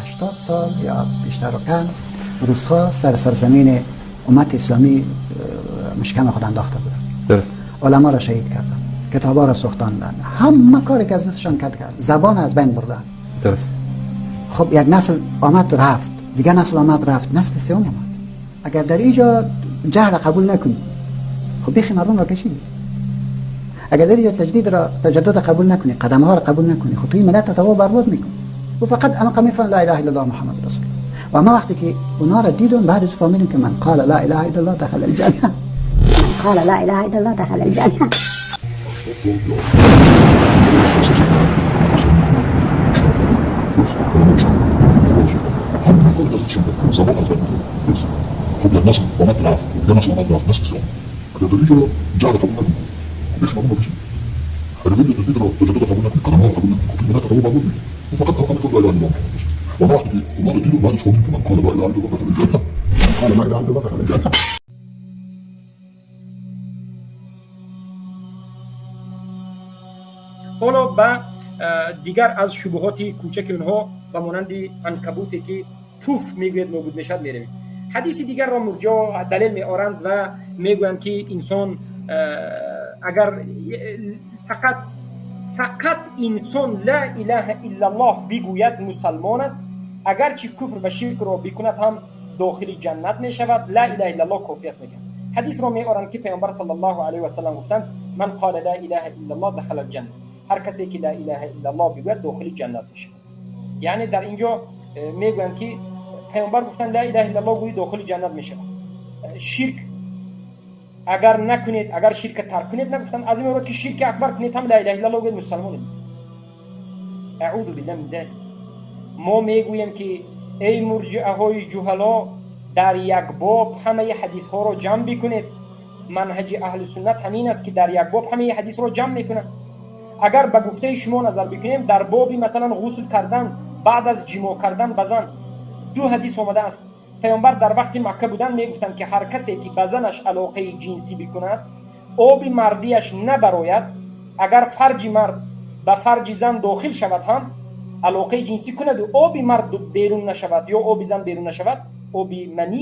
80 سال یا بیشتر و کم روس‌ها سر سرزمین امت اسلامی مشکم خود انداخته بودند. درست. علما را شهید کردند، کتابا را سوختاندند، همه کاری که از دستشان کرد، زبان از بین بردن. درست. خب یک نسل آمد رفت، دیگه نسل آمد رفت، نسل سوم آمد. اگر در اینجا جهل قبول نکنی، خب بیخی مردم را کشیدی. اگر در اینجا تجدید را، تجدد قبول نکنی، قدم ها را قبول نکنی، خب توی ملت تباه برباد میکنی. و فقط اما میفهم لا اله الا الله محمد رسول الله. و ما وقتی که اونا را دیدم، بعد از فهمیدم که من قال لا اله الا الله دخل الجنه. من قال لا اله الا الله دخل الجنه. ҳоло ба дигар аз шубҳоти кӯчаки онҳо ба монанди анкабуте ки пуф мегӯяд нобуд мешавад меравем. Ҳадиси дигарро мурҷио далел меоранд ва мегӯянд ки инсон агар фақат инсон ла илаҳа иллаллоҳ бигӯяд мусалмон аст, агарчи куфр ва ширкро бикунад ҳам дохили ҷаннат мешавад, ла илаҳа иллаллоҳ кофӣ аст мегӯянд. Ҳадисро меоранд ки паёмбар саллаллоҳу алайҳи васаллам гуфтанд: ман қола ла илаҳа иллаллоҳ дахала алҷанна. Ҳар касе ки ла илаҳа иллаллоҳ бигӯяд дохили ҷаннат мешавад. Яъне дар инҷо мегӯянд ки паёмбар гуфтанд ла илаҳа иллаллоҳ гӯӣ дохили ҷаннат мешавад. Ширк агар накунед, агар ширка тарк кунед нагуфтанд, аз ин меорад ки ширки акбар кунед ҳам ла илаҳа иллаллоҳ гӯед мусалмонед. Аъузу биллаҳи мин залик. Мо мегӯем ки эй мурҷиаҳои ҷуҳало, дар як боб ҳамаи ҳадисҳоро ҷамъ бикунед. Манҳаҷи аҳли суннат ҳамин аст ки дар як боб ҳамаи ҳадисро ҷамъ мекунад. Агар ба гуфтаи шумо назар бикунем, дар боби масалан ғусл кардан баъд аз ҷимоъ кардан ба зан ду ҳадис омада аст. Паёмбар дар вақти Макка будан мегуфтанд ки ҳар касе ки ба занаш алоқаи ҷинсӣ бикунад, оби мардияш набарояд, агар фарҷи мард ба фарҷи зан дохил шавад ҳам алоқаи ҷинсӣ кунаду оби мард берун нашавад ё оби зан берун нашавад, оби манӣ,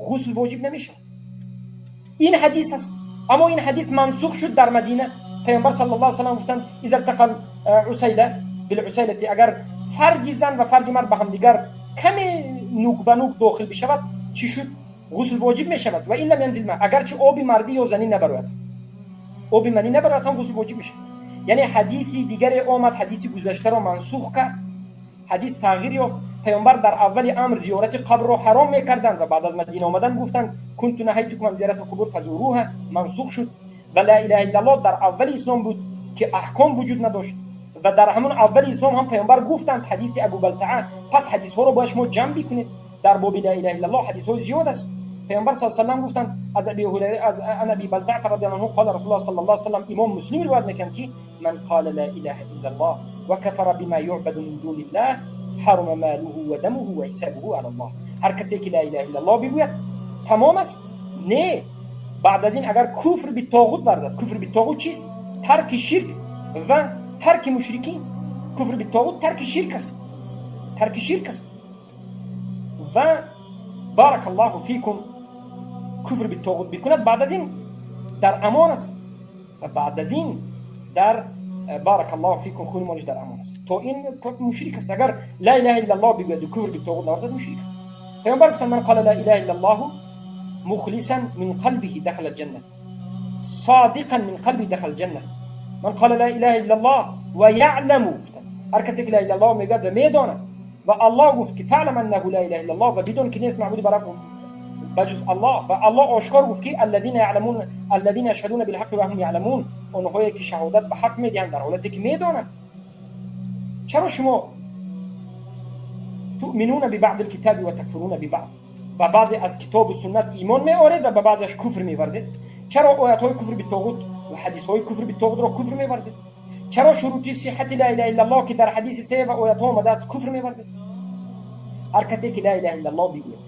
ғусл воҷиб намешавад. Ин ҳадис аст. Аммо ин ҳадис мансух шуд дар Мадина. Паёмбар саллаллоҳу алайҳи васаллам гуфтанд: иза илтақа усайла билусайлати, агар фарҷи зан ва фарҷи мард ба ҳамдигар каме нук ба нук дохил бишавад, чӣ шуд? Ғусл воҷиб мешавад. Ва ин лам янзил ма, агарчи оби мардӣ ё занӣ набарояд, оби манӣ набарояд ҳам ғусл воҷиб мешавад. Яъне ҳадиси дигаре омад, ҳадиси гузаштаро мансух кард, ҳадис тағйир ёфт. Паёмбар дар аввали амр зиёрати қабрро ҳаром мекарданд ва баъд аз Мадина омадан гуфтанд: кунту наҳайтукум ан зиёрати қубур фазуруҳа, мансух шуд. Ва ла илаҳа иллаллоҳ дар аввали ислом буд ки аҳком вуҷуд надошт ва дар ҳамон аввали ислом ҳам паёмбар гуфтанд ҳадиси Абу Балтаа. Пас ҳадисҳоро бояд шумо ҷамъ бикунед. Дар боби ла илаҳа иллаллоҳ ҳадисҳои зиёд аст. Паёмбар саллаллоҳу алайҳи васаллам гуфтанд аз Аби Ҳурайра, аз ан Аби Балтаа радиаллоҳу анҳу қола Расулуллоҳ саллаллоҳу алайҳи васаллам, имом Муслим ривоят мекунанд ки ман қола ла илаҳа иллаллоҳ ва кафара бима юъбаду мин дуниллаҳ ҳарума малуҳу ва дамуҳу ва ҳисабуҳу алаллоҳ. Ҳар касе ки ла илаҳа иллаллоҳ бигӯяд тамом аст. Не, баъд аз ин агар куфр битоғут варзад, куфр битоғут чист? Тарки ширк ва тарки мушрикин. Куфр битоғут тарки ширк аст, тарки ширк аст. Ва баракаллоҳу фикум, куфр битоғут бикунад, баъд аз ин дар амон аст ва баъд аз ин дар баракаллоҳу фикум хуни молиш дар амон аст. То ин мушрик аст. Агар ла илаҳа иллаллоҳ бигӯяд, куфр битоғут наварзад, мушрик аст. Паёмбар гуфтанд: ман қала ла илаҳа иллаллоҳу мухлисан мин қалбиҳи дахала алҷанна, содиқан мин қалбиҳи дахала алҷанна. Ман қала ла илаҳа иллаллоҳ ва яъламу, гуфтанд ҳар касе ки ла илаҳа иллаллоҳ мегӯяд ва медонад, ва Аллоҳ гуфт ки фаълам аннаҳу ла илаҳа иллаллоҳ, ва бидон ки нест маъбуди барҳақ ба ҷуз Аллоҳ. Ва Аллоҳ ошкор гуфт ки аллазина яъламун, аллазина яшҳадуна билҳаққи ва ҳум яъламун, онҳое ки шаҳодат ба ҳақ медиҳанд дар ҳолате ки медонанд. Чаро шумо туъминуна бибаъди лкитаби ва такфуруна бибаъд, ба баъзе аз китобу суннат имон меоред ва ба баъзеаш куфр меварзед? Чаро оятҳои куфр битоғут ва ҳадисҳои куфр битоғутро куфр меварзед? Чаро шурути сиҳати ла илаҳа иллаллоҳ ки дар ҳадиси се ва оятҳо омадааст куфр меварзед? Ҳар касе ки ла илаҳа иллаллоҳ бигӯяд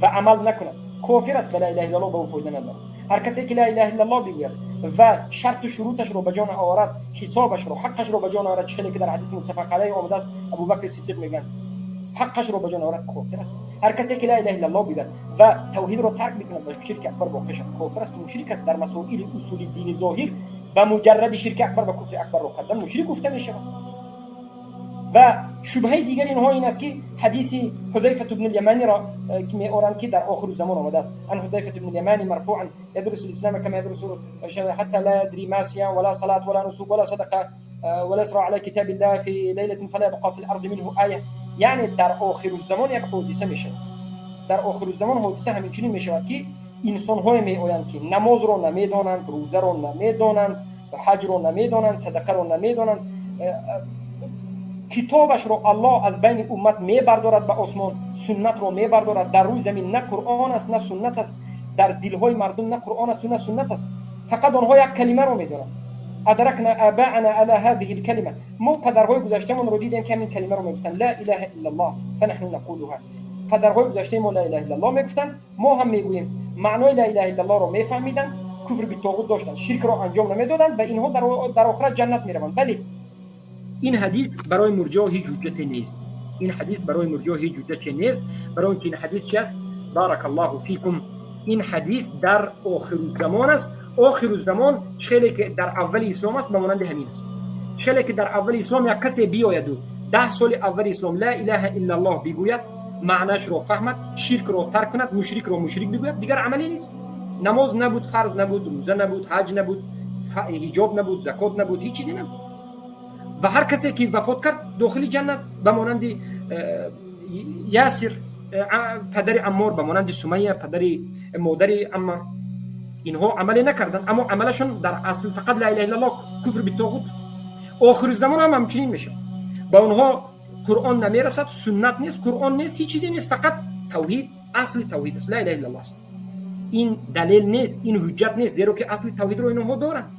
ва амал накунад, кофир аст, ба ла илаҳа иллаллоҳ ба ӯ фоида надорад. Ҳар касе ки ла илаҳа иллаллоҳ бигӯяд ва шарту шуруташро ба ҷон оварад, ҳисобашро, ҳаққашро ба ҷон оварад, чӣ хеле ки дар ҳадиси муттафақ алайҳ омадааст, Абубакри Сиддиқ мегӯянд: ҳаққашро ба ҷо наорад, кофир аст. Ҳар касе ки ла илаҳа иллаллоҳ бигӯяд ва тавҳидро тарк бикунад, ба ширки акбар воқеъ шавад, кофир аст, мушрик аст. Дар масоили усули дини зоҳир ба муҷарради ширки акбар ва куфри акбарро кардан мушрик гуфта мешавад. Ва шубҳаи дигари инҳо ин аст, ки ҳадиси Ҳузайфату бни Ляманиро меоранд, ки дар охиру замон омадааст. عن حذيفة بن اليمان مرفوعا: يدرس الإسلام كما يدرس حتى لا يدري ما صيام ولا صلاة ولا نسك ولا صدقة ولا يقرأ على كتاب الله في ليلة فلا يبقى في الأرض منه آية. یعنی در آخر زمان یک حادثه میشود. در آخر زمان حادثه همین میشود که انسان‌های میآیند که نماز رو نمیدانند، روزه رو نمیدانند، حج رو نمیدانند، صدقه رو نمیدانند. کتابش رو الله از بین امت میبردارد به آسمان، سنت رو میبردارد. در روی زمین نه قرآن است، نه سنت است. در دلهای مردم نه قرآن است و نه سنت است. فقط آنها یک کلمه رو میدانند: أدركنا آباءنا على هذه الكلمة. ما پدرهای گذشتهمون رو دیدیم که همین کلمه رو میگفتن، لا إله إلا الله، فنحن نقولها. پدرهای گذشته ما لا إله إلا الله میگفتن، ما هم میگوییم. معنای لا إله إلا الله رو میفهمیدن، کفر به طاغوت داشتن، شرک رو انجام نمیدادن و اینها در آخرت جنت میروند. بله، این حدیث برای مرجع هیچ حجتی نیست. این حدیث برای مرجع هیچ حجتی نیست، برای اینکه این حدیث چی است؟ بارك الله فيكم، این حدیث در آخر الزمان است. آخر الزمان خیلی که در اول اسلام است، به مانند همین است. خیلی که در اول اسلام یک کسی بیاید و 10 سال اول اسلام لا إله إلا الله بگوید، معناش رو فهمد، شرک رو ترک کند، مشرک رو مشرک بگوید، دیگر عملی نیست. نماز نبود، فرض نبود، روزه نبود، حج نبود، حجاب نبود، زکات نبود، هیچ چیزی نبود. و هر کسی که وفات کرد داخل جنت، به مانند یاسر پدر عمار، به مانند سمیه پدر مادر عمار، اینها عملی نکردن، اما عملشون در اصل فقط لا إله إلا الله، کفر بالطاغوت. آخر زمان هم همچنین میشه. با اونها قرآن نمیرسد، سنت نیست، قرآن نیست، هیچ چیزی نیست، فقط توحید، اصل توحید است، لا إله إلا الله است. این دلیل نیست، این حجت نیست، زیرا که اصل توحید رو اینها دارند.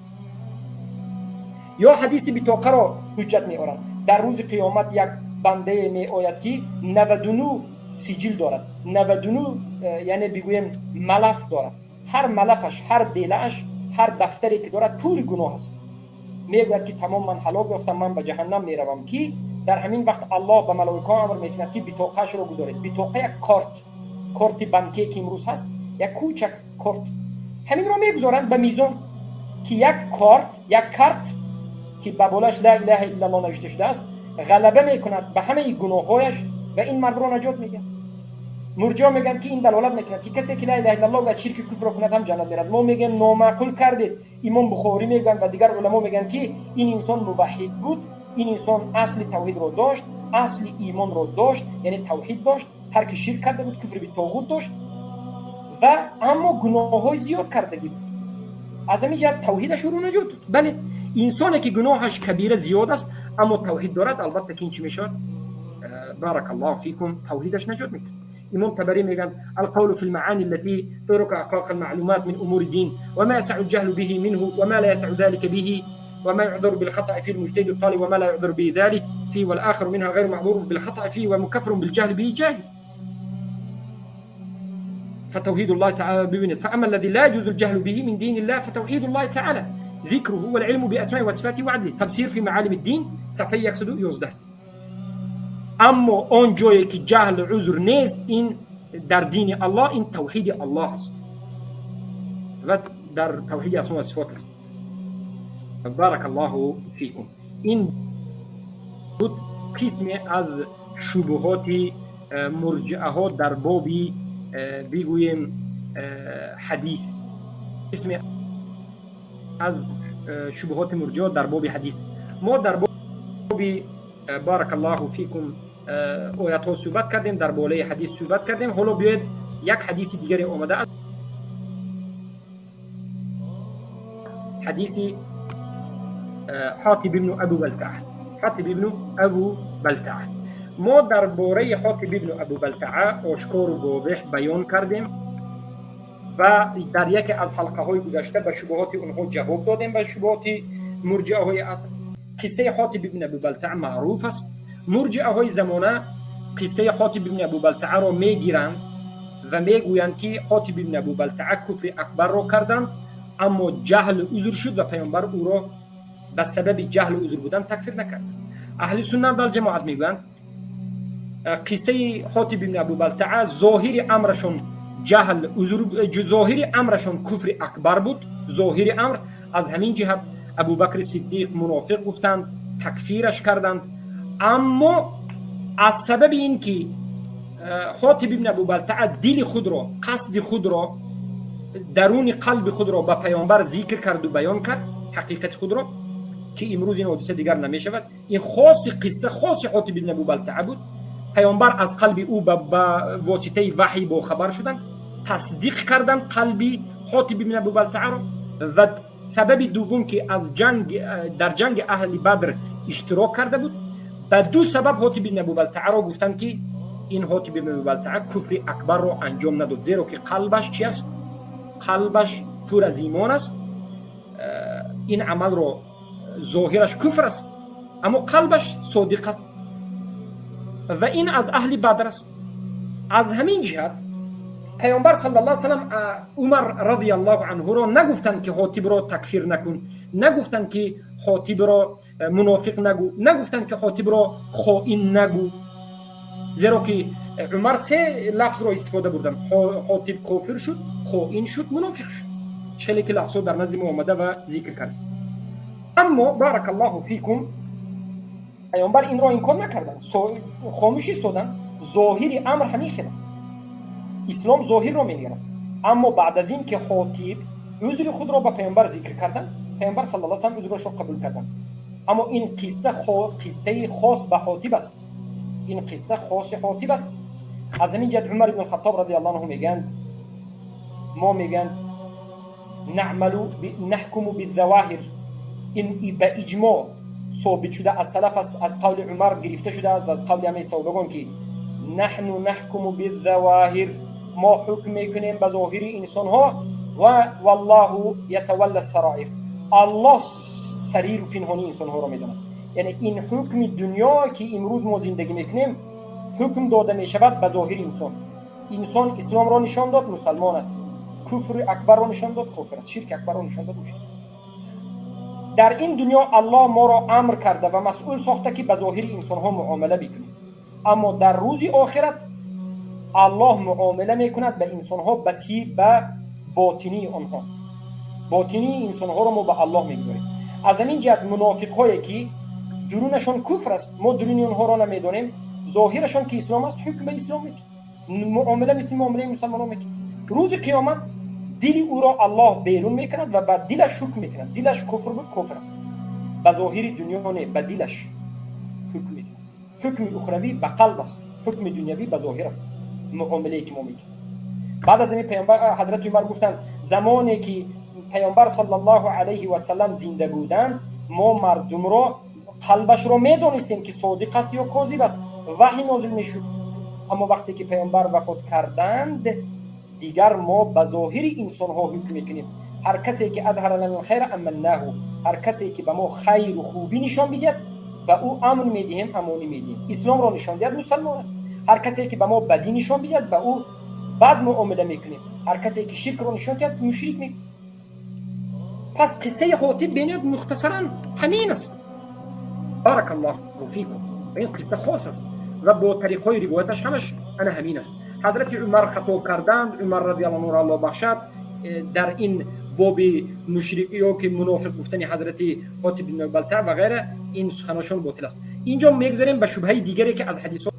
یا حدیث بطاقه را حجت میآورند. در روز قیامت یک بنده می آید که 99 سجل دارد، 99 یعنی بگوییم ملف دارد. هر ملفش، هر بیلهش، هر دفتری که دارد پر گناه است. میگوید که تمام، من هلاک یافتم، من به جهنم میروم. که در همین وقت الله به ملائکه امر میکند که بطاقهش رو گذارید. بطاقه یک کارت، کارت بانکی که امروز هست، یک کوچک کارت، همین رو میگذارند به میزان که یک کارت، یک کارت که به بالاش لا إله إلا الله نوشته شده است، غلبه میکند به همه گناههایش و این مرد رو نجات میده. مرجع میگن که این دلالت میکند که کسی که لا إله إلا الله و شرک کفر کند هم جنت میرد. ما میگیم نامعقول کردید. امام بخاری میگن و دیگر علما میگن که این انسان موحد بود، این انسان اصل توحید رو داشت، اصل ایمان رو داشت، یعنی توحید داشت، ترک شرک کرده بود، کفر به طاغوت داشت و اما گناه زیاد کرده بود. از همین جهت توحیدش رو نجات داد. بله، انسانی که گناهش کبیره زیاد است اما توحید دارد، البته که این چی میشود؟ بارك الله فيكم، توحیدش نجات میده. امام طبری میگن: القول في المعاني التي تدرك حقائق المعلومات من امور الدين وما يسع الجهل به منه وما لا يسع ذلك به وما يعذر بالخطأ في المجتهد الطالب وما لا يعذر به ذلك فيه، والآخر منها غير معذور بالخطأ فيه ومكفر بالجهل به جاهل. فتوحيد الله تعالى، ببینید، فأما الذي لا يجوز الجهل به من دين الله فتوحيد الله تعالى، ذكره والعلم بأسمائه وصفاته وعدله. تبصير في معالم الدين، صفحه 111. اما آن جایی که جهل عذر نیست، این در دین الله، این توحید الله است و در توحید اسماء و صفات است. بارك الله فيكم. این بود قسمی از شبهات مرجئه ها در بابی بگوییم حدیث، قسمی از شبهات مرجئه در باب حدیث. ما در باب بارك الله فيكم آیت ها صحبت کردیم، در بالای حدیث صحبت کردیم. حالا بیاید یک حدیث دیگری آمده است، حدیث حاطب ابن ابو بلتعه. حاطب ابن ابو بلتعه، ما درباره حاطب ابن ابو بلتعه آشکار و واضح بیان کردیم و در یکی از حلقه های گذشته به شبهات اونها جواب دادیم، به شبهات مرجئه های عصر. قصه حاطب ابن ابو بلتعه معروف است. مرجئه های زمانه قصه حاطب ابن ابو بلتعه را میگیرند و میگویند که حاطب ابن ابو بلتعه کفر اکبر را کردند، اما جهل عذر شد و پیامبر او را به سبب جهل عذر بودن تکفیر نکرد. اهل سنت والجماعت میگویند Қиссаи Ҳотиб ибни Абу Балтаа зоҳири амрашон ҷаҳл, зоҳири амрашон куфри акбар буд. Зоҳири амр аз ҳамин ҷиҳат Абубакри Сиддиқ мунофиқ гуфтанд, такфираш карданд. Аммо аз сабаби ин ки Ҳотиб ибни Абу Балтаа дили худро, қасди худро, даруни қалби худро ба Паёмбар зикр карду баён кард ҳақиқати худро, ки имрӯз ин ҳодиса дигар намешавад. Ин хоси қисса, хоси Ҳотиб ибни Абу Балтаа буд. Паёмбар аз қалби ӯ ба воситаи ваҳй бохабар шуданд, тасдиқ карданд қалби Ҳотиб ибни Абу Балтааро. Ва сабаби дуввум, ки аз ҷанг, дар ҷанги аҳли Бадр иштирок карда буд. Ба ду сабаб Ҳотиб ибни Абу Балтааро гуфтанд, ки ин Ҳотиб ибни Абу Балтаа куфри акбарро анҷом надод, зеро ки қалбаш чи аст? Қалбаш пур аз имон аст. Ин амалро зоҳираш куфр аст, аммо қалбаш содиқ аст ва ин аз аҳли Бадр аст. Аз ҳамин ҷиҳат Паёмбар صلى الله عليه وسلم Умар رضي الله عنه ро нагуфтанд, ки Ҳотибро такфир накун, нагуфтанд, ки Ҳотибро мунофиқ нагӯ, нагуфтанд, ки Ҳотибро хоин нагӯ, зеро ки Умар се лафзро истифода бурданд: Ҳотиб кофир шуд, хоин шуд, мунофиқ шуд. Хеле ки лафзҳо дар назди мо омада ва зикр кард. Аммо, بارك الله فيكم, паёмбар инро инкор накарданд, хомӯш истоданд. Зоҳири амр ҳамин хел аст, ислом зоҳирро менигарад. Аммо баъд аз ин ки Ҳотиб узри худро ба Паёмбар зикр карданд, Паёмбар صلى الله وسلم узрашро қабул карданд. Аммо ин қисса қиссаи хос ба Ҳотиб аст, ин қисса хоси Ҳотиб аст. Аз ҳамин ҷиҳат Умар ибн Хаттоб رضي الله عنه мегӯянд: мо, мегӯянд, نعمل نحكم بالظواهر. Ин ба иҷмоъ собит шуда аз салаф аст, аз қавли Умар гирифта шудааст, аз қавли ҳамаи саҳобагон, ки نحن نحكم بالظواهر, мо ҳукм мекунем ба зоҳири инсонҳо, ва والله يتولى السرائر, Аллоҳ сариру пинҳонии инсонҳоро медонад. Яъне ин ҳукми дунё, ки имрӯз мо зиндагӣ мекунем, ҳукм дода мешавад ба зоҳири инсон. Инсон исломро нишон дод, мусалмон аст, куфри акбарро нишон дод, кофир аст, ширки акбарро нишон дод, мушрик аст. Дар ин дунё Аллоҳ моро амр карда ва масъул сохта, ки ба зоҳири инсонҳо муомила бикунем. Аммо дар рӯзи охират Аллоҳ муомила мекунад ба инсонҳо ба ботинии онҳо. Ботинии инсонҳоро мо ба Аллоҳ мегузорем. Аз ҳамин ҷиҳат мунофиқҳое, ки дурунашон куфр аст, мо дуруни онҳоро намедонем, зоҳирашон ки ислом аст, ҳукм ба ислом мекунад, муомила мисли муомилаи мусалмонон мекунад. Рӯзи қиёмат дили ӯро Аллоҳ берун мекунад ва ба дилаш ҳукм мекунад. Дилаш куфр буд, кофир аст. Ба зоҳири дунё не, ба дилаш ҳукм мекунад. Ҳукми ухравӣ ба қалб аст, ҳукми дунявӣ ба зоҳир аст, муомилае ки мо мекунем. Баъд аз ин паёмбар, ҳазрати Умар гуфтанд: замоне ки Паёмбар صلى الله عليه وسلم зинда буданд, мо мардумро қалбашро медонистем, ки содиқ аст ё козиб аст, ваҳй нозил мешуд. Аммо вақте ки Паёмбар вафот карданд, дигар мо ба зоҳири инсонҳо ҳукм мекунем. Ҳар касе ки أظهر لنا الخير أمناه, ҳар касе ки ба мо хайру хубӣ нишон бидиҳад, ба ӯ амн медиҳем, амонӣ медиҳем. Исломро нишон диҳад, мусалмон аст. Ҳар касе ки ба мо бадӣ нишон бидиҳад, ба ӯ бад муомила мекунем. Ҳар касе ки ширкро нишон диҳад, мушрик мекунем. Пас қиссаи Ҳотиб бениҳоят мухтасаран ҳамин аст, بارك الله فيكم. Ин қисса хос аст ва бо тариқҳои ривояташ ҳамаш ана ҳамин аст. Ҳазрати Умар хато карданд, Умар رضي الله عنه, Аллоҳ бахшад, дар ин боби мушрик ё ки мунофиқ гуфтани ҳазрати Ҳотиб ибн Балтаа ва ғайра, ин суханошон ботил аст. Инҷо мегузарем ба шубҳаи дигаре, ки аз ҳадисҳо